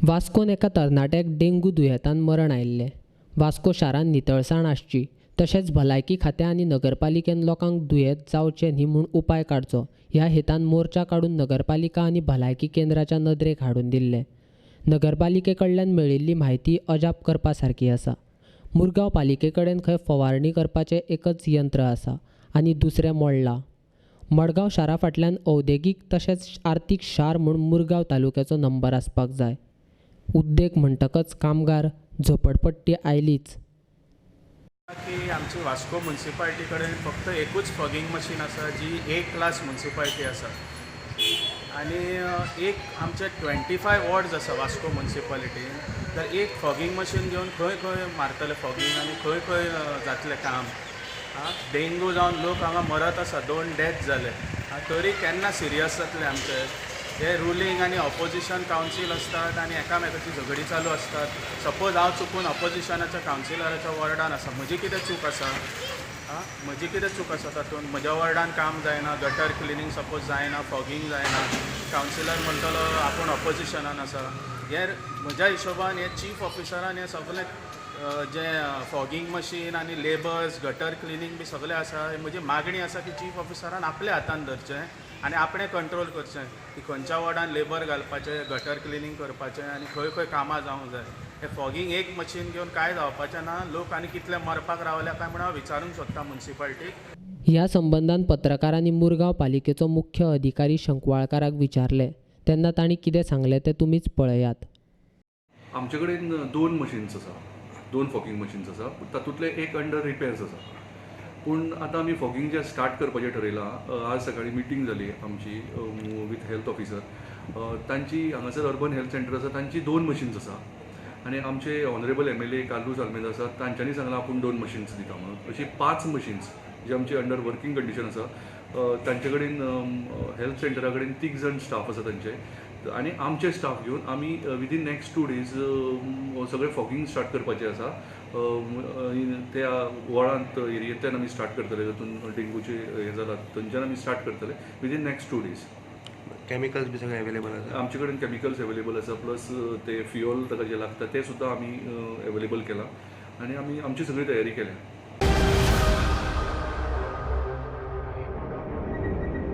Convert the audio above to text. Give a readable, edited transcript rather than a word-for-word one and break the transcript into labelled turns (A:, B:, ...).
A: वास्कोन एका तरणाट्याक डेंगू दुयेंतान मरण आयिल्लें. वास्को शारांत नितळसाण आसची, तशेंच भलायकी खातें आनी नगरपालिकेन लोकांक दुयेंत जावचें न्ही म्हूण उपाय काडचो ह्या हेतान मोर्चा काडून नगरपालिका आनी भलायकी केंद्राच्या नदरेक हाडून दिल्लें. नगरपालिके कडल्यान मेळिल्ली म्हायती अजाप करपा सारकी आसा. मुरगांव पालिके कडेन खंय फवारणी करपाचें एकच यंत्र आसा आनी दुसरें मोडलां. मडगांव शारा फाटल्यान औद्योगीक तशेंच आर्थीक शार म्हूण मुरगांव तालुक्याचो नंबर आसपाक जाय. उद्देग म्हणटकच कामगार, झोपडपट्टी आयलीच.
B: की आमची वास्को मुन्सिपाल्टी कडेन फक्त एकूच फॉगिंग मशीन आसा, जी ए क्लास मुन्सिपाल्टी आसा आनी एक आमचे 25 वॉर्ड्स आसा वास्को मुन्सिपालिटीन. तर एक फॉगिंग मशीन घेवन खंय खंय मारतले फॉगिंग आनी खंय खंय जातलें काम? आं, डेंगू जावन लोक हांगा मरत आसा, दोन डेथ जाले. आं, तरी केन्ना सिरियस जातले आमचे हे रुलींग आनी ऑपोजिशन कावन्सील आसतात आनी एकामेकाची झगडीं चालू आसतात. सपोज हांव चुकून ऑपोजिशनाच्या कावन्सिलराच्या वॉर्डान आसा, म्हजी कितें चूक आसा? आं, म्हजी कितें चूक आसा तातूंत? म्हज्या वॉर्डान काम जायना, गटर क्लिनींग सपोज जायना, फॉगिंग जायना, कावन्सिलर म्हणटलो आपूण ऑपोजिशनान आसा. हे म्हज्या हिशोबान हे चीफ ऑफिसरान हे सगलें जें फॉगिंग मशीन आनी लेबर्स, गटर क्लिनींग बी सगळें आसा, हे म्हजी मागणी आसा की चीफ ऑफिसरान आपल्या हातान धरचें आनी आपणें कंट्रोल करचें की खंयच्या वॉर्डान लेबर घालपाचें, गटर क्लिनींग करपाचें आनी खंय खंय कामां जावंक जाय. हें फॉगिंग एक मशीन घेवन कांय जावपाचें ना. लोक आनी कितले मरपाक रावल्या काय म्हूण हांव विचारूंक सोदतां मुन्सिपाल्टीक.
A: ह्या संबंदान पत्रकारांनी मुरगांव पालिकेचो मुख्य अधिकारी शंकवाळकाराक विचारलें तेन्ना तांणी कितें सांगलें तें तुमीच पळयात.
C: आमचे कडेन दोन मशीन्स आसा, दोन फॉगिंग मशीन्स आसा, पूण तातूंतलें एक अंडर रिपेर्स आसा. पूण आतां आमी फॉगिंग जें स्टार्ट करपाचें ठरयलां. आज सकाळीं मिटींग जाली आमची विथ हेल्थ ऑफिसर. तांची हांगासर अर्बन हेल्थ सेंटर आसा, तांची दोन मशीन्स आसा आनी आमचे ऑनरेबल एमएलए कार्लूस आल्मेदा आसा, तांच्यांनी सांगलां आपूण दोन मशीन्स दिता म्हणून. अशी पांच मशीन्स जे आमची अंडर वर्किंग कंडिशन आसा. तांचे कडेन, हेल्थ सेंटरा कडेन तीग जाण स्टाफ आसा तांचे आनी आमचे स्टाफ घेवन आमी विदीन नेक्स्ट 2 डेज सगळें फॉगिंग स्टार्ट करपाचें आसा. त्या वॉर्डांत, एरियेंतल्यान आमी स्टार्ट करतले, जातून डेंगूचे हें जालां, थंयच्यान आमी स्टार्ट करतले विदीन नेक्स्ट 2 डेज.
D: केमिकल्स बी सगळे अवेलेबल आसा?
C: आमचे कडेन केमिकल्स अवेलेबल आसा, प्लस ते फ्युअल ताका जें लागता तें सुद्दां आमी अवेलेबल केलां आनी आमी आमची सगळी तयारी केल्या.